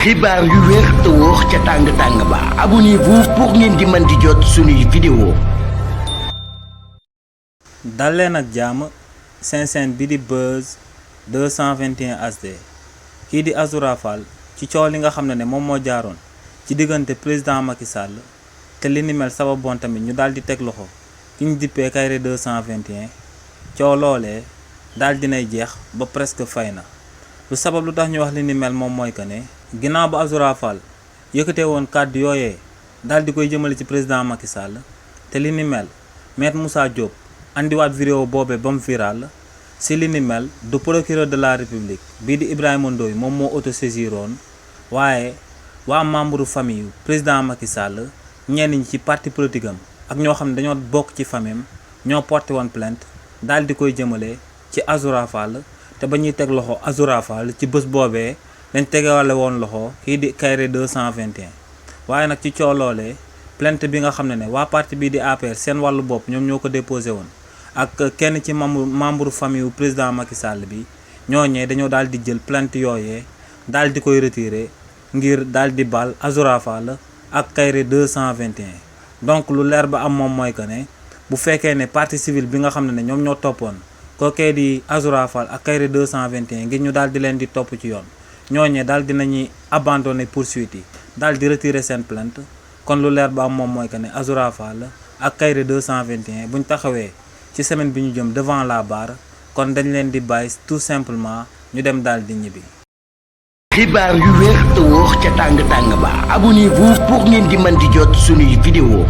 xibaar yu wér te wóor ca tàng-tàng ba abonnez-vous pour ngeen di mën di jot suñuy vidéo. dal leen ak jàmm seen chaîne bi di Buzz 221 HD kii di Azoura Fall ci coow li nga xam ne moom moo jaaroon ci diggante président Macky Sall te li ni mel sababoon tamit ñu daal di teg loxo ki ñu dippee Kairé 221 coow loolee daal dinay jeex ba presque fay na lu sabab lu tax ñu wax li ni mel moom mooy que ne ginnaaw ba Azoura Fall yëkkatee woon kàddu yooyee daal di koy jëmale ci président Macky Sall te li ni mel Maître Moussa Diop andiwaat vidéo boobee ba mu viral si li ni mel du procureur de la république bii di Ibrahima Ndoye moom moo autosaisiroon waaye waa membre famille yu président Macky Sall ñenn ñi ci parti politique am ak ñoo xam ne dañoo bokk ci famille ñoo porté woon plainte daal di koy jëmale ci Azoura Fall te ba ñuy teg loxo Azoura Fall ci bés boobee dañ tegewale woon loxo kii di Kairé 221 waaye nag ci coow loolee plainte bi nga xam ne waa parti bii di APR seen wàllu bopp ñoom ñoo ko déposé woon ak kenn ci membre famille yu président Macky Sall bi ñooñee dañoo daal di jël plainte yooyee daal di koy retiré ngir daal di baal Azoura Fall ak Kairé 221 donc lu leer ba am moom mooy que ne bu fekkee ne partie civile bi nga xam ne ñoom ñoo toppoon kookee di Azoura Fall ak Kairé 221 ngir ñu daal di leen di topp ci yoon ñooñee daal dinañuy abandonné poursuite yi daal di retirer seen plainte kon lu leer ba am moom mooy que ne Azoura Fall ak Kairé 221 buñ taxawee ci semaine bi ñu jëm devant la barre kon dañ leen di bàyyi tout simplement ñu dem daal di ñibbi. xibaar yu wér te wóor ca tàng-tàng ba abonnez-vous pour ngeen di mën di jot suñuy vidéo.